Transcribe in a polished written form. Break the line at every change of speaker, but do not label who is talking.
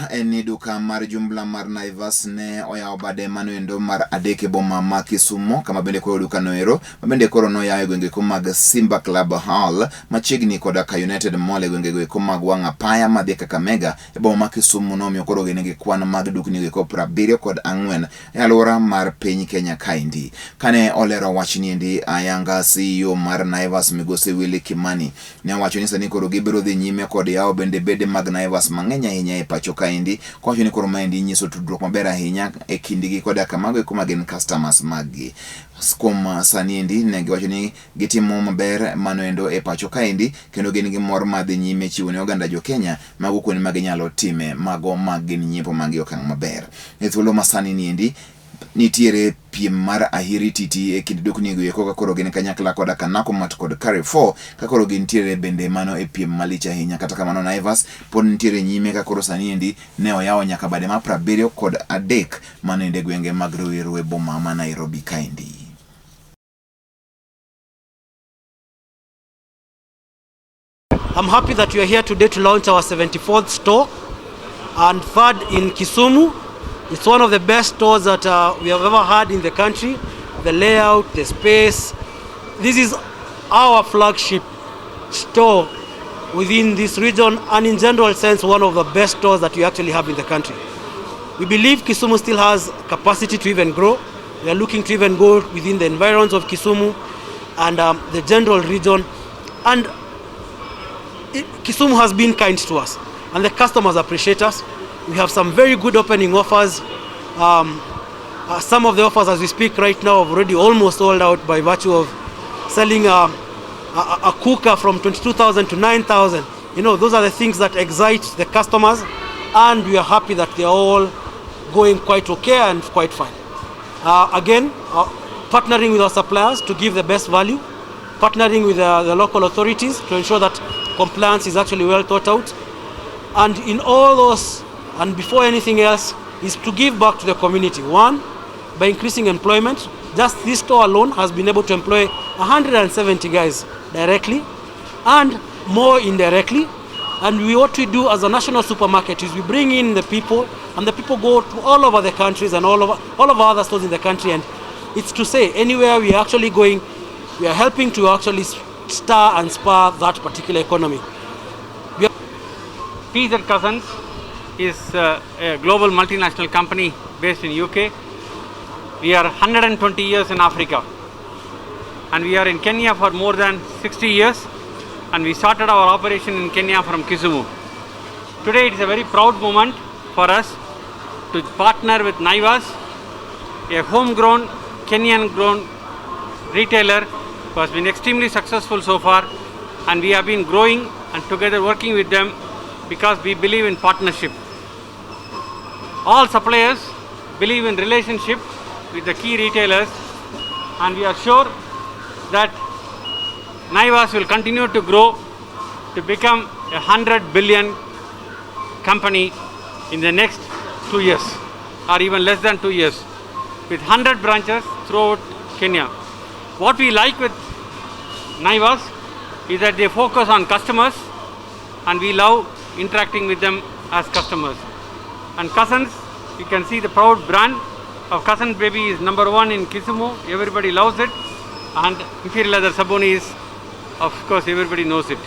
En ni duka mar jumla mar Naivas ne oyawo bade manoendo mar adek e boma ma Kisumo, kama bende koro duka noero ma bende koro noyaw e gwenge ko mag Simba Club Hall machiegni koda ka United Mall e gwenge go eko mag wang' apaya madhi Kakamega e boma ma Kisumu nomiyo koro gin gi kwan mag dukni go eko 74 e alwora mar piny Kenya kaendi. Kane olero wachni endi ayanga, CEO mar Naivas Migosi Willy Kimani ne owacho ni sani koro gibiro dhi nyime kod yawo bende bede mag Naivas mang'eny ahinya e pacho kaendi, kowacho ni koro maendi nyiso tudruok maber ahinya e kindgi koda kamago eko ma gin customers maggi. Kuom sani endi ne giwacho ni gitimo maber mano endo e pacho kaendi kendo gin gi mor mar dhi nyime chiwo ne oganda jo Kenya mago kuonde ma ginyalo time mago ma gin nyiepo man gi okang' maber. E thuolo ma sani niendi nitiere piem mar ahiri titi e kind dukni go eko ka koro gin kanyakla koda ka Nakumatt kod Carrefour ka koro gintiere bende mano e piem malich ahinya. Kata kamano Naivas pod nitiere nyime ka koro sani endi ne oyawo nyaka bade mar 73 mano ende gwenge mag Ruiru e boma ma Nairobi kaendi.
I'm happy that we are here today to launch our 74th store and third in Kisumu. It's one of the best stores that we have ever had in the country. The layout, the space. This is our flagship store within this region and in general sense one of the best stores that we actually have in the country. We believe Kisumu still has capacity to even grow. We are looking to even go within the environs of Kisumu and the general region. And Kisumu has been kind to us and the customers appreciate us. We have some very good opening offers. Some of the offers as we speak right now have already almost sold out by virtue of selling a cooker from 22,000 to 9,000. Those are the things that excite the customers, and we are happy that they are all going quite okay and quite fine. Again, partnering with our suppliers to give the best value, partnering with the local authorities to ensure that compliance is actually well thought out. And in all those, and before anything else, is to give back to the community. One, by increasing employment. Just this store alone has been able to employ 170 guys directly and more indirectly. And what we do as a national supermarket is we bring in the people, and the people go to all over the countries and all of our other stores in the country. And it's to say, anywhere we are actually going, we are helping to actually stir and spur that particular economy.
PZ Cussons is a global multinational company based in UK. We are 120 years in Africa, and we are in Kenya for more than 60 years, and we started our operation in Kenya from Kisumu. Today it is a very proud moment for us to partner with Naivas, a homegrown, Kenyan-grown retailer who has been extremely successful so far, and we have been growing and together working with them because we believe in partnership. All suppliers believe in relationship with the key retailers, and we are sure that Naivas will continue to grow to become a 100 billion company in the next 2 years or even less than 2 years, with 100 branches throughout Kenya. What we like with Naivas is that they focus on customers, and we love interacting with them as customers. And Cussons, you can see the proud brand of Cussons Baby is #1 in Kisumu. Everybody loves it. And Imperial Leather Sabuni is, of course, everybody knows it.